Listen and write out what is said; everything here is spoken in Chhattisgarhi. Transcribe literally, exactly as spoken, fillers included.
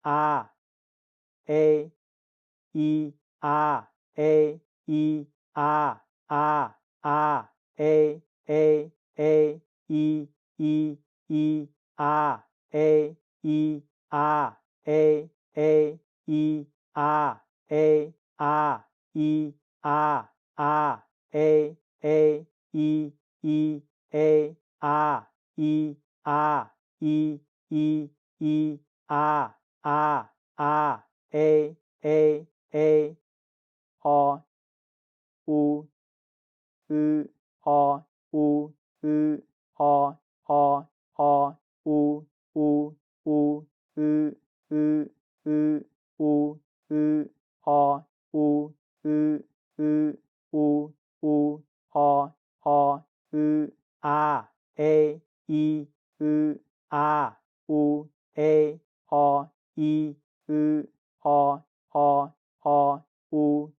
आ, ए, ई, आ, ए, ई, आ, आ, आ, ए, ए, ए, ई, ई, ई, आ, ए, ई, आ, ए, ए, ई, आ, ए, आ, ई, आ, आ, ए, ए, ई, ई, ए, आ, ई, आ, ई, ई, ई, आ, आ, आ, ए, ए, ए, ओ, उ, उ, ओ, उ, उ, ओ, ओ, ओ, उ, उ, उ, उ, उ, उ, उ, उ, ओ, उ, उ, उ, उ, उ, ओ, ओ, उ, आ, ए, ई, उ, आ, उ, ए, ओ, ई, उ, ओ, ओ, ओ, उ,